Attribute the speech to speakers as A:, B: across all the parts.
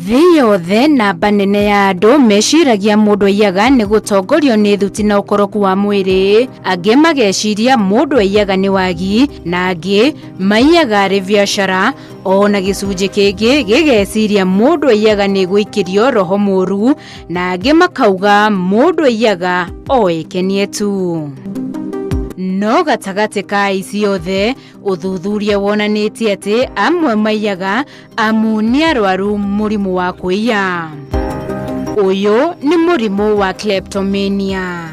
A: Thĩ yothe namba nene ya andũ meciragia mũndũ aiyaga nĩ gũtongorio nĩ thuti na ũkoroku wa mwĩrĩ, angĩ mageciria mũndũ aiyaga nĩ wagi, na angĩ maiyaga arĩ biacara, ona gĩcunjĩ kĩngĩ gĩgeciria mũndũ aiyaga nĩ gũikĩrio roho mũru, na angĩ makauga mũndũ aiyaga o ekenie tu. No gatagatĩ ka aici othe, ũthuthuria wonanĩtie atĩ amwe maiyaga amu nĩ arwaru mũrimũ wa kũiya. Ũyũ nĩ mũrimũ wa kleptomania.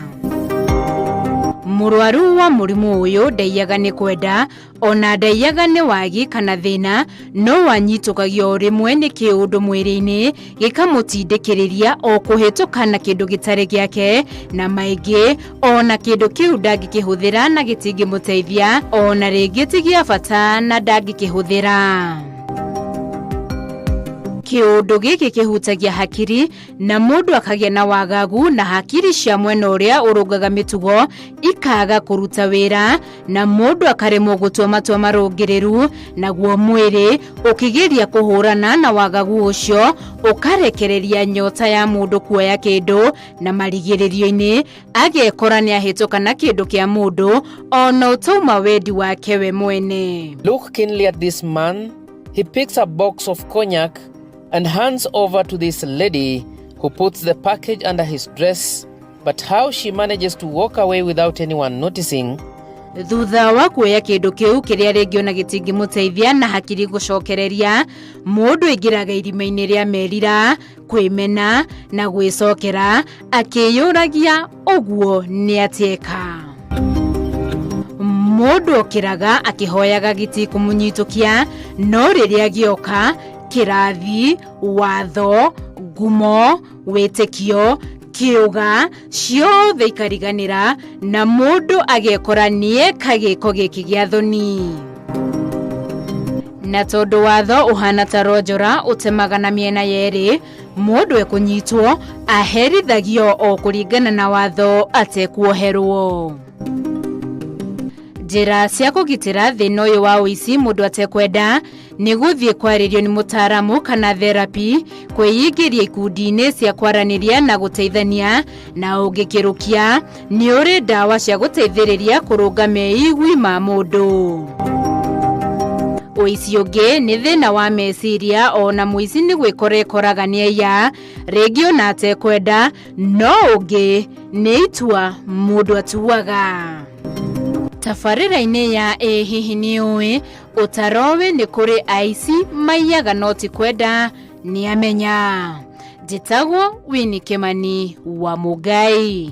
A: Mũrwaru wa mũrimũ ũyũ ndaiyaga nĩ kwenda, ona ndaiyaga nĩ wagi kana thĩna, no wanyitũkagio o rĩmwe nĩ kĩũndũ mwĩrĩ-inĩ gĩkamũtindĩkĩrĩria o kũhĩtũka na kĩndũ gĩtarĩ gĩake, na maingĩ ona kĩndũ kĩu ndangĩkĩhũthĩra na gĩtingĩmũteithia, ona rĩngĩ ti gĩa bata na ndangĩkĩhũthĩra. Kĩũndũ gĩkĩ kĩhutagia hakiri na mũndũ akagĩa na wagagu na hakiri cia mwena ũrĩa ũrũngaga mĩtugo ikaga kũruta wĩra na mũndũ akaremwo gũtua matua marũngĩrĩru, naguo mwĩrĩ ũkĩgeria kũhũrana na wagagu ũcio ũkarekereria nyota ya mũndũ kuoya kĩndũ, na marigĩrĩrio-inĩ agekora nĩ ahĩtũka na kĩndũ kĩa mũndũ ona ũtauma wendi wake we mwene.
B: Look keenly at this man. He picks a box of cognac and hands over to this lady, who puts the package under his dress. But how she manages to walk away without anyone noticing.
A: Thutha wa kuoya kĩndũ kĩu kĩrĩa rĩngĩ ona gĩtingĩmũteithia na hakiri gũcokereria, mũndũ aingĩraga irima-inĩ rĩa merira, kwĩmena na gwĩcokera akĩyũragia ũguo nĩ atĩeka. Mũndũ okĩraga akĩhoyaga gĩti kũmũnyitũkia, no rĩrĩa gĩoka kĩrathi, watho, ngumo, wĩtĩkio, kĩũga ciothe ikariganĩra na mũndũ agekora nĩeka gĩko gĩkĩ gĩa thoni. Na tondũ watho ũhana ta ronjora ũtemaga na mĩena yerĩ, mũndũ ekũnyitwo aherithagio o kũringana na watho atekuoherwo. Njĩra cia kũgitĩra thĩna ũyũ wa ũici mũndũ atekwenda nĩ gũthiĩ kwarĩrio nĩ mũtaaramu kana therapy, kwĩingĩria ikundi-inĩ cia kwaranĩria na gũteithania, na ũngĩkĩrũkia nĩ ũrĩ ndawa cia gũteithĩrĩria kũrũnga meigwi ma mũndũ. Ũici ũngĩ nĩ thĩna wa meciria, ona mũici nĩ gwĩkora ekoraga nĩ aiya, rĩngĩ ona atekwenda, no ũngĩ nĩ itua mũndũ atuaga. Tabarĩra-inĩ ya Ĩ Hihi Nĩ Ũĩ, ũtaroĩ nĩ kũrĩ aici maiyaga no ti kwenda nĩ amenya. Njĩtagwo Winnie Kimani wa Mũngai.